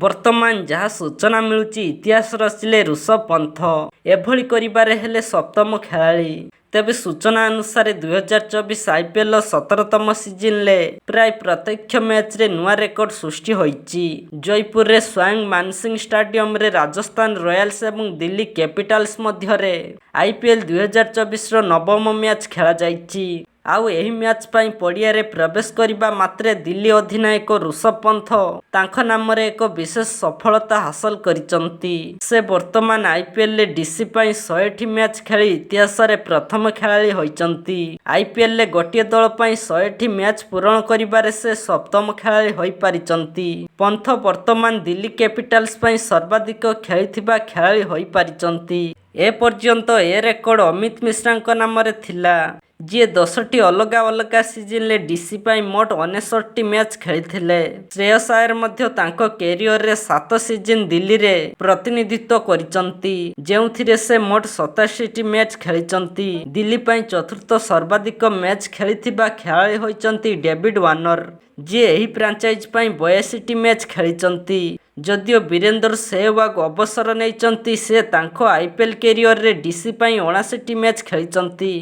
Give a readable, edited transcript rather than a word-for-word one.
ବର୍ତ୍ତମାନ ଯାହା ସୂଚନା ମିଳୁଛି, ଇତିହାସ ରଚିଲେ ଋଷଭ ପନ୍ଥ। ଏଭଳି କରିବାରେ ହେଲେ ସପ୍ତମ ଖେଳାଳି। ତେବେ ସୂଚନା ଅନୁସାରେ, 2024 ଆଇପିଏଲର 17ତମ ସିଜନରେ ପ୍ରାୟ ପ୍ରତ୍ୟେକ ମ୍ୟାଚରେ ନୂଆ ରେକର୍ଡ ସୃଷ୍ଟି ହୋଇଛି। ଜୟପୁରରେ ସଓ୍ୱାଇ ମାନସିଂ ଷ୍ଟାଡିୟମରେ ରାଜସ୍ଥାନ ରୟାଲ୍ସ ଏବଂ ଦିଲ୍ଲୀ କ୍ୟାପିଟାଲ୍ସ ମଧ୍ୟରେ ଆଇପିଏଲ 2024ର ନବମ ମ୍ୟାଚ୍ ଖେଳାଯାଇଛି। ଆଉ ଏହି ମ୍ୟାଚ୍ ପାଇଁ ପଡ଼ିଆରେ ପ୍ରବେଶ କରିବା ମାତ୍ରେ ଦିଲ୍ଲୀ ଅଧିନାୟକ ଋଷଭ ପନ୍ଥ ତାଙ୍କ ନାମରେ ଏକ ବିଶେଷ ସଫଳତା ହାସଲ କରିଛନ୍ତି। ସେ ବର୍ତ୍ତମାନ ଆଇପିଏଲରେ ଡିସି ପାଇଁ 100ଟି ମ୍ୟାଚ୍ ଖେଳି ଇତିହାସରେ ପ୍ରଥମ ଖେଳାଳି ହୋଇଛନ୍ତି। ଆଇପିଏଲରେ ଗୋଟିଏ ଦଳ ପାଇଁ 100ଟି ମ୍ୟାଚ୍ ପୂରଣ କରିବାରେ ସେ ସପ୍ତମ ଖେଳାଳି ହୋଇପାରିଛନ୍ତି। ପନ୍ଥ ବର୍ତ୍ତମାନ ଦିଲ୍ଲୀ କ୍ୟାପିଟାଲ୍ସ ପାଇଁ ସର୍ବାଧିକ ଖେଳିଥିବା ଖେଳାଳି ହୋଇପାରିଛନ୍ତି। ଏପର୍ଯ୍ୟନ୍ତ ଏ ରେକର୍ଡ ଅମିତ ମିଶ୍ରାଙ୍କ ନାମରେ ଥିଲା, ଯିଏ 10ଟି ଅଲଗା ଅଲଗା ସିଜନରେ ଡିସି ପାଇଁ ମୋଟ 99ଟି ମ୍ୟାଚ୍ ଖେଳିଥିଲେ। ଶ୍ରେୟସ ଆୟର ମଧ୍ୟ ତାଙ୍କ କ୍ୟାରିୟରରେ 7 ସିଜନ ଦିଲ୍ଲୀରେ ପ୍ରତିନିଧିତ୍ୱ କରିଛନ୍ତି, ଯେଉଁଥିରେ ସେ ମୋଟ 87ଟି ମ୍ୟାଚ୍ ଖେଳିଛନ୍ତି। ଦିଲ୍ଲୀ ପାଇଁ ଚତୁର୍ଥ ସର୍ବାଧିକ ମ୍ୟାଚ୍ ଖେଳିଥିବା ଖେଳାଳି ହୋଇଛନ୍ତି ଡେଭିଡ୍ ୱାର୍ନର, ଯିଏ ଏହି ଫ୍ରାଞ୍ଚାଇଜ୍ ପାଇଁ 82ଟି ମ୍ୟାଚ୍ ଖେଳିଛନ୍ତି। ଯଦିଓ ବୀରେନ୍ଦ୍ର ସେହୱାଗ ଅବସର ନେଇଛନ୍ତି, ସେ ତାଙ୍କ ଆଇପିଏଲ୍ କ୍ୟାରିୟରରେ ଡିସି ପାଇଁ 79ଟି ମ୍ୟାଚ୍ ଖେଳିଛନ୍ତି।